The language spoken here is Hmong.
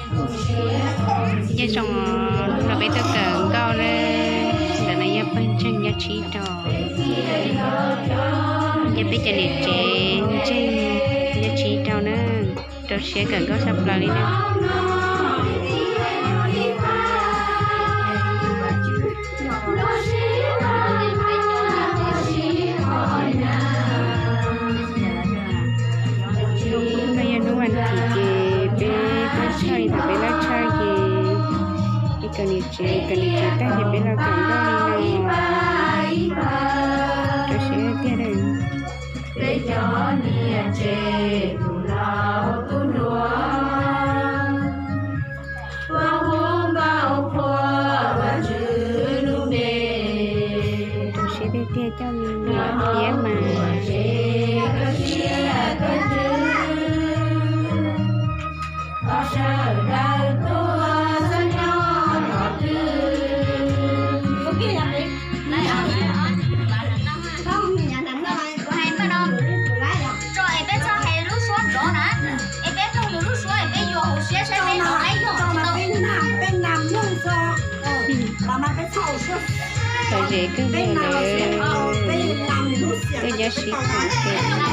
Nyob zoo, hnub no peb tuaj kawm nkauj na, ntawm no yog pawg ntseeg Nyob Tshib rau, yog peb cov niam tsev ntseeg Nyob Tshib rau na, rau siab kawm nkauj tshaj plaws li na. Hnub no yog hnub vas thiv ces peb tuaj tshaj li ntawd, peb laj tshaj ces peb kawm niam tsev, kawm niam tsev tag ces peb los kawm nkauj li no, rau siab tiag. Rau siab tiag tiag, coj me nyuam thiab mas. Lom zem kawg nkaus li, tuaj nyob sib koom kawg.